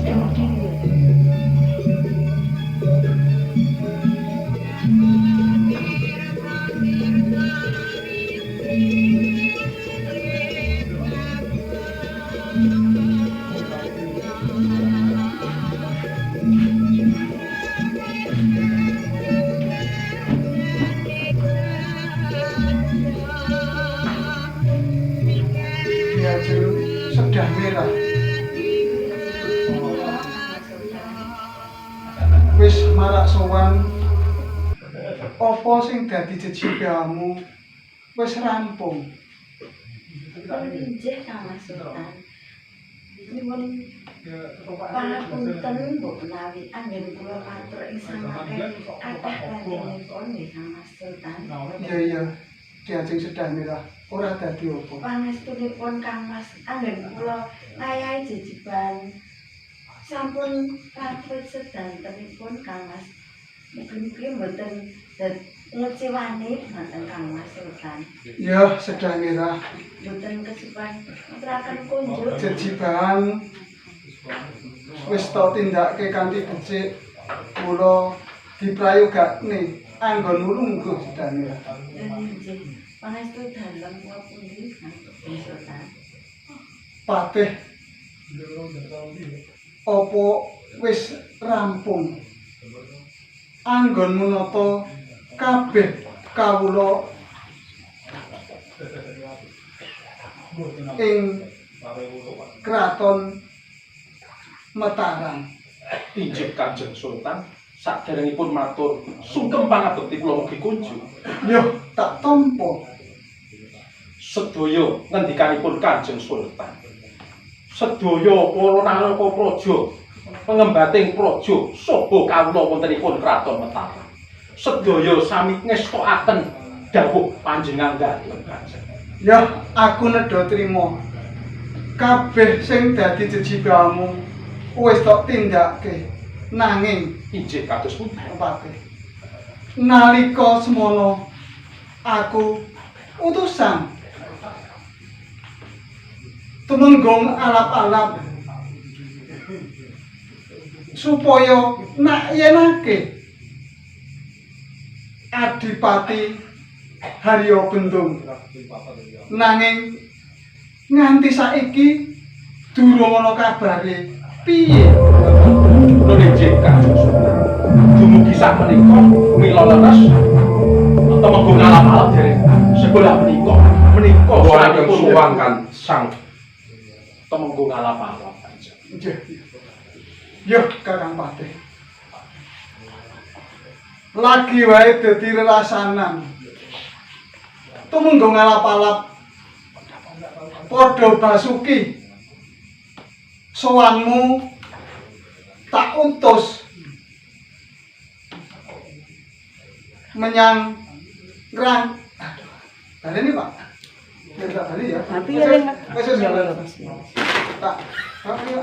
Ki Ajeng Sedah Merah. Wis marak sowan, apa sing dadi jejibamu wis rampung? Injih, Kang Mas Sultan. Nyuwun pangapunten mbok menawi anggen kula matur ing samangke kathah klentunipun nggih, Kang Mas Sultan. Iya iya, Ki Ajeng Sedah Merah, ora dadi apa. Pangestunipun, Kang Mas, anggen kula ngayahi jejiban sampun rampung sedantenipun, Kang Mas. Mugi-mugi mboten ngecewani mboten, Kang Mas Sultan. Ya, Sedah Merah. Mboten kesupen ngaturaken kunjuk. Jejibahan wis tok tindake kanthi becik, kula diprayogakne anggonmu lungguh, Sedah Merah. Injih. Pangestu dalem kula pundi, Kang Sultan? Patih, apa wis rampung anggonmu nata kabeh kawula ing Kraton Mataram? Injih, Kanjeng Sultan, saderengipun matur sungkem pangabekti kula mugi kunjuk. Yo, tak tampa. Sedaya ngendikanipun Kanjeng Sultan. Sedaya para naraka praja pengembating praja saha kawula wontenipun Kraton Mataram. Sedaya sami ngestokaken dawuh panjenengan dalem, Kanjeng. Ya, aku nedha trima. Kabeh sing dadi jejibamu wis tok tindake. Nanging Injih, kados pundi? Patih, nalika semono aku utusan tumenggung alap-alap supaya nak yenake Adipati Haryo Bendung. Nanging nganti saiki durung ana kabare. Piye? Kula injih, Kanjeng Sultan. Dumugi sak menika mila leres tumenggung alap-alap dereng sekolah menika menika Wonten suwan sowan kan sang tumenggung alap-alap, Kanjeng. Nggih. Yo, Kakang Patih. Lagi wae dadi rerasanan. Tumenggung alap-alap padha basuki. Sowanmu tak utus menyang Rang. Aduh, bali nih, Pak. Ya, tak bali ya. Tapi ya, Ling. Wis wis wis. Tak. Tak iya.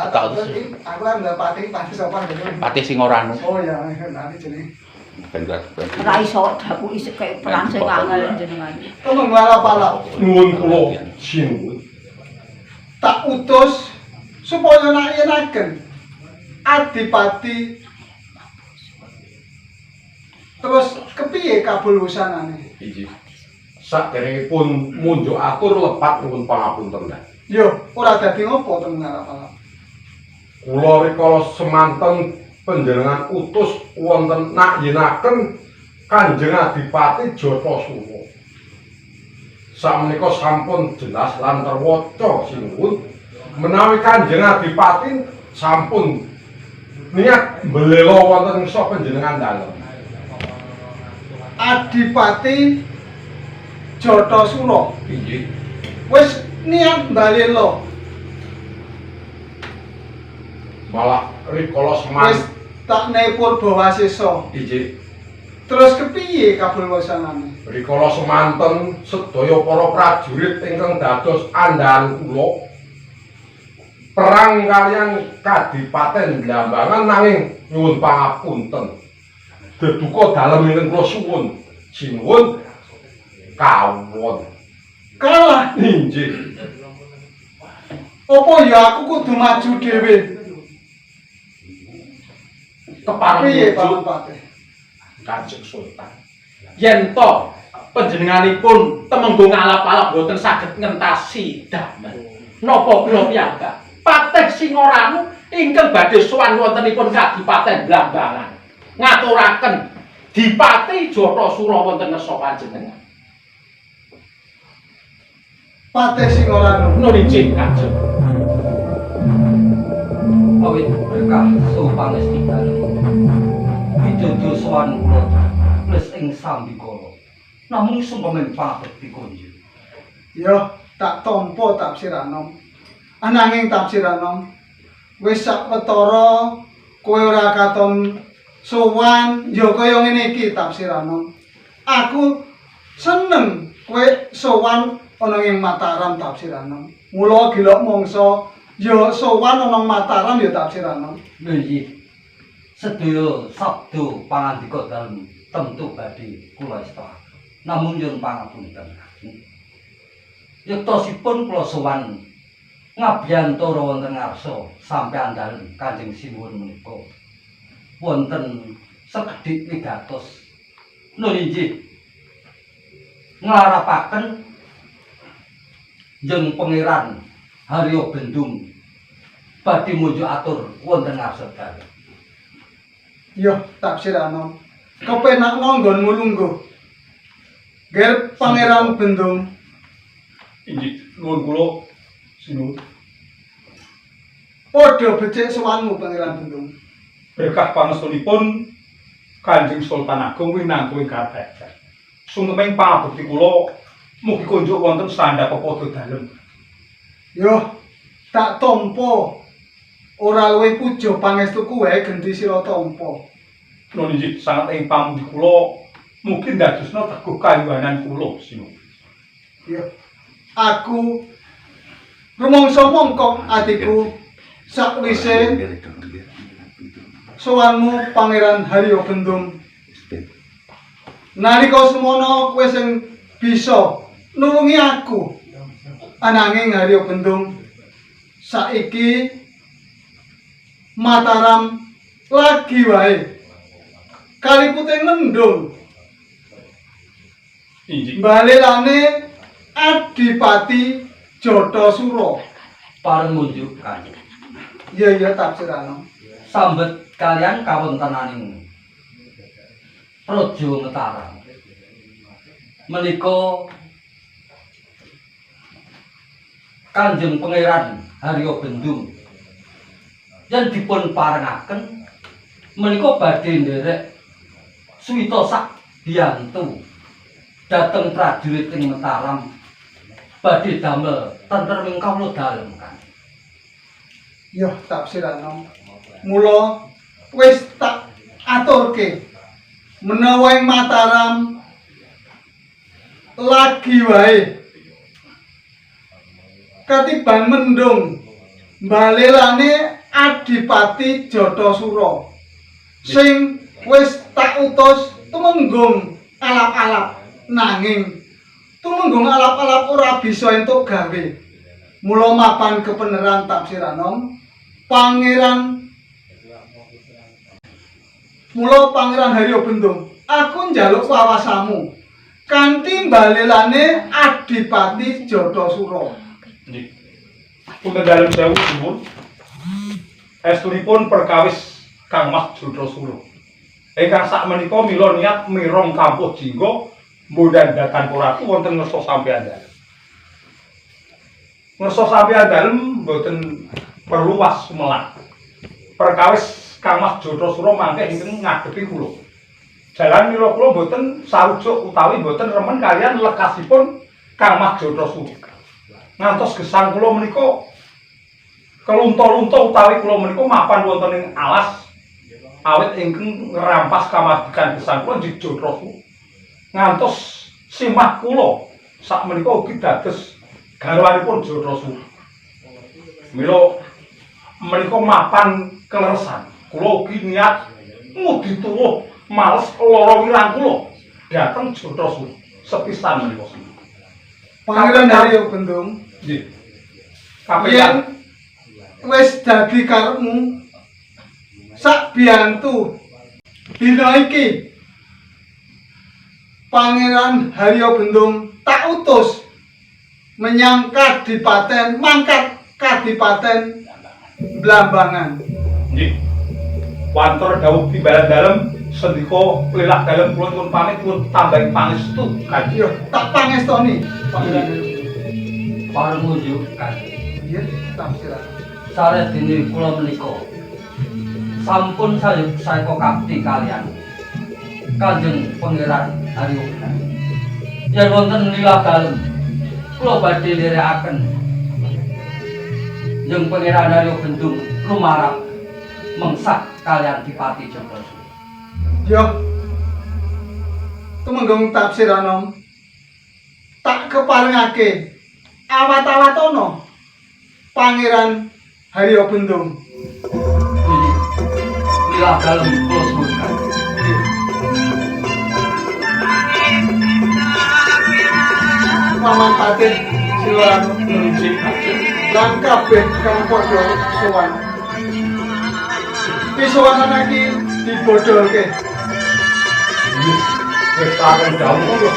Tak utus. Aku lah nggak patih, patih sopan gitu. Patih sing ora anu. Oh ya, nanti jenenge. Ben ben. Ora iso daku isik kayak perang sing angel jenengan. Tumenggung alap-alap Nuwun kula sinuwun. Tak utus supaya nak yenaken Adipati, terus kepiye kabul wusanane? Injih. Saderengipun munjuk atur lepat nuwun pangapunten. Yo, ora dadi ngopo, Tumenggung alap-alap? Kula rikala semanten panjenengan utus wonten nak yenaken Kanjeng Adipati Jatasura. Sakmenika sampun jelas lan terwaca, sinuwun, menawi Kanjeng Adipati sampun niat mbelela wonten ngarsa panjenengan dalem. Adipati Jatasura Injih. wis niat mbalela? Malah rikala seman Wis tak nei Purbawasesa. Injih. Terus kepiye kabul wusanane? Rikala semanten sedaya para prajurit ingkang dados andhahan kula perang kaliyan Kadipaten Blambangan, nanging nyuwun pangapunten. Deduka dalem ingkang kula suwun, sinuwun, kawon. Kalah? Injih. Apa ya aku kudu maju dhewe? Kepareng Piye nunjuk Paman Patih? Kanjeng Sultan. Yen to panjenenganipun temenggung alap-alap boten saged ngentasi damel. Napa kula piyambak Patih Singoranu ingkang badhe sowan wontenipun Kadipaten Blambangan ngaturaken Dipati Jatasura wonten ngersa panjenengan. Patih Singoranu. Nun injih Kanjeng. Awit berkah saha pangesti dalem widodo sowan kula les ing sambikala. Namung sungkemin pangabekti konjuk. Yo, tak tampa tafsiranom. Ananging tafsiranom wis sawetara kowe ora katon sowan ya kaya ngene iki tafsiranom. Aku seneng kowe sowan ana ing Mataram tafsiranom. Mula gilok mangsa ya sowan ana Mataram ya tafsiranom. Lho inggih. Sedaya sabda pangandika dalem tentu badhe kula estokaken. Namung nyuwun pangapunten. Yektosipun kula sowan ngabiyantara wonten ngarsa sampeyan dalem Kanjeng Sinuwun menika. Wonten sekedhik wigatos. Nun inggih. Nglarapaken jeng Pangeran Haryo Bendung badhe munjuk atur wonten ngarsa dalem. Yo tafsiranom. Kepenakno nggonmu lungguh. Ger Pangeran Bendung. Inggih, nuwun kula sinuwun. Padha becik sowanmu Pangeran Bendung. Berkah pangestunipun Kanjeng Sultan Agung winantu ing Kartajan. Sungkeming pangabekti kula mugi kunjuk wonten sandhap pepadha dalem. Yo, tak tampa. Ora luwih puja pangestuku wae genti sira tampa. Nun inggih sanget ing pamundi kula mugi ndadosna teguh kayuwanan kula sinuwun. Yo, aku rumangsa mongkok atiku sakwise sowanmu Pangeran Haryo Bendung. Nalika semono kowe sing bisa nulungi aku. Ananging Haryo Bendung saiki Mataram lagi wae. Kalipute mendung. Inggih. Balelane Adipati Jatasura. Pareng munjuk Kanjeng. Iya iya tafsirano. Sambet kalian kawontenaning Praja Mataram. Menika Kanjeng Pangeran Haryo Bendung yen dipun parengaken menika badhe nderek suwita sak biyantu dhateng prajurit ing Mataram badhe damel tentrem ing kawula dalem kan. Yo tafsirano. Mula wis tak aturke menawa ing Mataram lagi wae katiban mendung balelane Adipati Jatasura sing wis tak utus tumenggung alap-alap nanging tumenggung alap-alap ora bisa entuk gawe. Mula mapan kebenaran tafsiranom Pangeran Mula Pangeran Haryo Bendung, aku njaluk wawasamu kanthi balelane Adipati Jatasura. Nggih. Punten dalem sewu sinuwun. Estunipun perkawis Kang Mas Jatasura. Ingkang sakmenika mila niat mirong kampuh jingga mbodhandhakan ratu wonten ngersa sampeyan dalem. Ngersa sampeyan dalem mboten perlu was sumelang. Perkawis Kang Mas Jatasura mangke ingkang ngadepi kula. Jalan mila kula mboten sarujuk utawi mboten remen kaliyan lekasipun Kang Mas Jatasura. Ngantos gesang kula menika kelunta-lunta utawi kula menika mapan wonten ing alas awit ingkang ngrampas kamardikan gesang kula nggih Jatasura. Ngantos simah kula sakmenika ugi dados garwanipun Jatasura. Mila menika mapan keleresan. Kula ugi niat ngudi tuwuh males lara wirang kula dhateng Jatasura sepisan menika. Pangeran Haryo Bendung, Nggih. yen Wis dadi karepmu. Sak biyantu dina iki Pangeran Haryo Bendung tak utus menyang kadipaten, mangkat kadipaten Blambangan. Nggih. Wantor dawuh timbalan dalem sendika lilah dalem kula nyuwun pamit, nyuwun tambahi pangestu Kanjeng. Yo, tak pangestoni Pangeran Haryo Bendung. Pareng ngunjuk Kanjeng. Iya, tafsiran. Saredene kula menika sampun sayuk saeka kapti kaliyan Kanjeng Pangeran Haryo Bendung. Yen wonten lila dalem kula badhe nderekaken Kanjeng Pangeran Haryo Bendung lumarap mengsah kaliyan Dipati Jatasura. Yo. Tumenggung Tafsiranom. Tak keparengake awat-awatono Pangeran Haryo Bendung. Nggih. Lila dalem kula suwun Kanjeng. Paman Patih Siloranu Nggih, Kanjeng. Lan kabeh kang padha sowan. Pisowanan iki dibodholke. Nggih. Wis saking dawuh kula.